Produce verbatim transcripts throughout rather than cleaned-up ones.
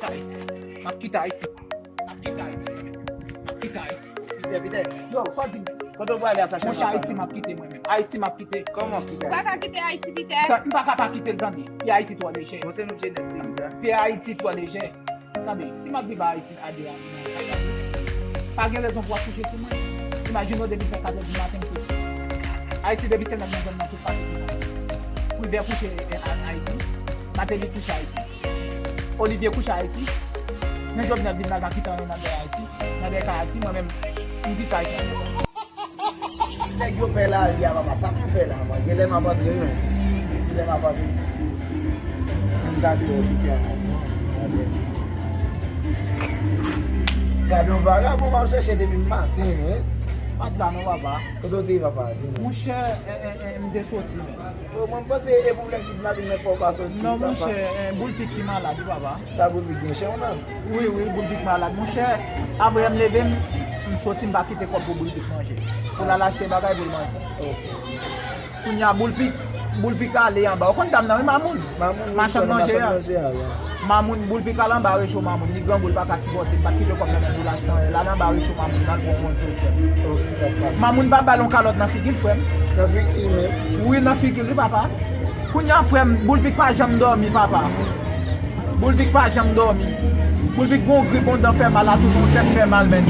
Ayiti. M ap kite Ayiti. M ap kite Ayiti, mwen menm. M ap kite Ayiti. Pite, pite. Yo, sa w di m? Kote w prale a sa, chèf? Monchè, Ayiti, m ap kite mwen menm. Ayiti, m ap kite. Kòman w kite Ayiti? Ou pa ka kite Ayiti, pite. Tan, m pa ka pa kite l, tande. Pye Ayiti twò lejè. Bon, se nou k jenès peyi a. Pye Ayiti twò lejè. Tande, si m ap viv Ayiti a de a, pa gen rezon pou w ap kouche sou mwen. Imajine w depi fè kat è di maten m kouche. Ayiti depi se nèg nan zòn nan tout pati sou mwen. Privè kouche, eh, a-, Ayiti. Martelly kouche Ayiti. Olivier kouche Ayiti. Men Jovenel vin la, va kite anyen nan dèyè Ayiti. Nan dèyè kay Ayiti, mwen menm, m kite Ayiti. Nèg yo fè lari a, papa. Sa nou fè la, mwen? Genlè m ap antre, wi, men. Genlè m ap antre. Ann gade yon pita avan. Gade. Gade yon vagabon m ap chèche depi maten, men. Pa t la non, papa. Kote w te ye, papa? Di mwen. Monchè, eh, eh, eh, m te soti, men. O, mwen, m panse e pwoblèm kidnapin nan fè w pa soti, papa. Non, monchè, eh, Boulpik ki malad, wi, papa. Sa Boulpik gen, chè, w nan? Wi, wi, Boulpik malad. Monchè, apre m leve, m, m soti, m pa kite kòb pou Boulpik manje. Pou l al achte bagay pou l manje. Ok. Kounye a, Boulpik, Boulpik ale anba. Ou konn dam nan, wi, Mamoun? Mamoun, wi, machann manje a. Machann manje a, wi. Mamoun, Boulpik al anba recho Mamoun. Li grangou, l pa ka sipòte, l pa t kite kòb nan men pou l achte anyen. L al anba recho Mamoun, l al pran yon sosèt. Ok, sa k pase? Mamoun pa ba l yon kalòt nan figi l, frè m. Nan figi l menm? Wi, nan figi l, wi, papa. Kounye a, frè m, Boulpik pa janm dòmi, papa. Boulpik pa janm dòmi. Boulpik gon grip, yon dan fè mal, atou yon tèt fè mal, men.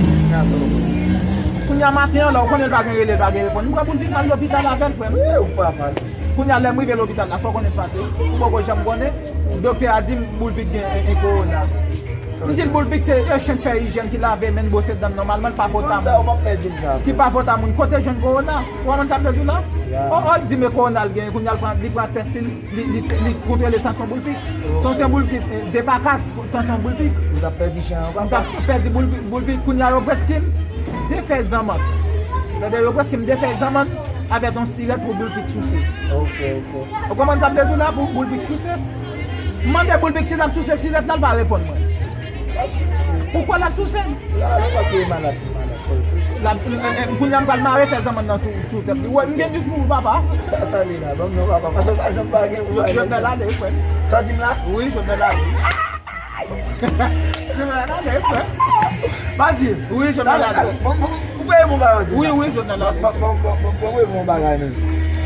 Kounye a maten an la, ou konnen l pa gen rele, l pa gen reponn. M pran Boulpik m al lopital avè l, frè m. Wi, ou pa mal. Kounye a, lè m rive lopital la, sa w konnen k pase? Ou poko janm konnen? Doktè a di m Boulpik gen, e, e, kowona. M di l Boulpik se, e, chen k fè ijyèn ki lave men l, bwose dan l nòmalman, l pa fòt a moun. Sa, ou p ap pèdi l sa. Ki pa fòt a moun. Kote l jwenn kowona? Ou konprann sa m vle di w la? Ya. O, o, l di men kowona l genyen, kounye a l pran, li pran tès li, li, li, li kontwole tansyon Boulpik. Oh. Tansyon Boulpik, eh, de pa kat, tansyon Boulpik. Ou t ap pèdi chen an, papa? M t ap pèdi Boulpik, Boulpik, kounye a yo prèske m defè zanmant. Lè yo prèske m defè zanmant avèk yon sirèt pou Boulpik souse. Ok, ok. Ou konprann sa m vle di w la pou Boulpik souse? M mande Boulpik si l ap souse sirèt la, l pa reponn mwen. L ap souse. Poukò l ap souse? La, la, paske li malad, li malad, fò l souse. L ap, eh, eh, kounye a m pral mare fè zanmann nan sou, sou tèt li. Wè, m gen jis pou ou, papa. Sa, sa li la, ban m non, papa, paske pa janm pa gen pou Jovenel ale, frè m. Sa w di m la? Wi, Jovenel ale. Jovenel ale, frè m. Pa di m. Wi, Jovenel ale. Bon, bon, ou kwè bon bagay di la? Wi, wi, Jovenel ale. Bon, bon, bon, bon, bon, bon, bon bagay, men.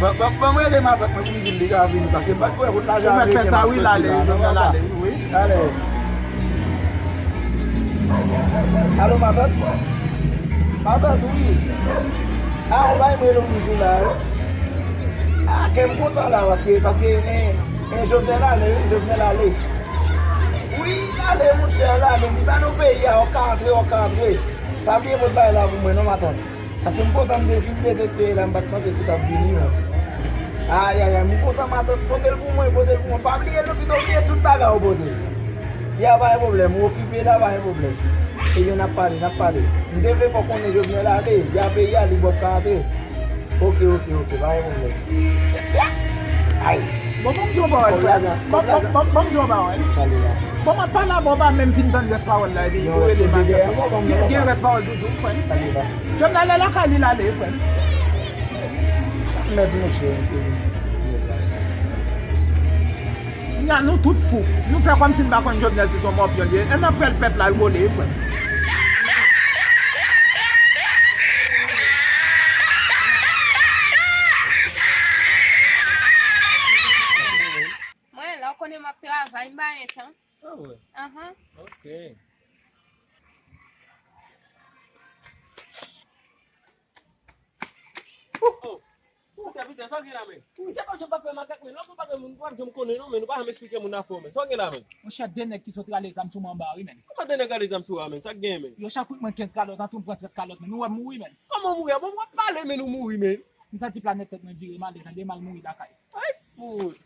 Bon, bon, bon, mwen rele matant mwen pou m di l li ka vini, paske m pa t kwè pou l ta janm rete m ap soti la, non, papa. Ou mèt fè sa, wi, l ale, Jovenel ale, wi. Ale. Alo, matant? Matant, wi. A, ou bay mwen lòt jou la, wi. A, kè m kontan la, paske, paske, en, en, Jovenel ale, wi, Jovenel ale. Wi, l ale, monchè, l ale. Li ba nou peyi a, w ka antre, w ka antre. Pa bliye pote bagay la pou mwen, non, matant. Paske m kontan, m te fin dezespere la, m pa t panse si w t ap vini, men. Ayayay, m kontan, matant, pote l pou mwen, pote l pou mwen. Pa bliye l non, pito, bliye tout bagay ou pote l. Ya, pa gen pwoblèm, ou okipe la, pa gen pwoblèm. Ebyen, n ap pale, n ap pale. M te vle fè w konnen Jovenel ale, ya peyi a, li bò ka antre. Ok, ok, ok, pa gen pwoblèm. Mesye! Ay! Bon, ban m di w yon pawòl, frè. Bon, bon, bon, ban m di w yon pawòl. Bon, m ap pale avè w, w pa menm fin tann rès pawòl la, epi ou rele m atè. Gen, gen rès pawòl toujou, frè. Jovenel ale lakay li, l ale, frè. Mèd, monchè, monchè. Nya, nou tout fou. Nou fè kòmsi n pa konn Jovenel se yon mòpyon li ye. E nan pwèl pèp la l kole, frè. Mwen, lè w konnen m ap travay, m pa gen tan. Ah ouais. Ahan. Ok. Oh, oh. Ou sèvitè, sa w gen la men? Misye pa janm pa fè makak, men. Lòt ou pa gen moun, ou pa janm konnen non, men. Ou pa janm esplike moun afè w, men. Sa w gen la men? Monchè, de nèg ki sot rale zam sou mwen anba a, wi, men. Kòman de nèg rale zam sou ou a, men? Sa k gen, men? Yo chak fout mwen kenz kalòt, antre m pran trant kalòt, men. Nou wè m mouri, men. Kòman w mouri a? Bon, w ap pale, men, ou mouri, men. M santi planèt tèt mwen vire, m ale, tande, m al mouri lakay. Ay, fout.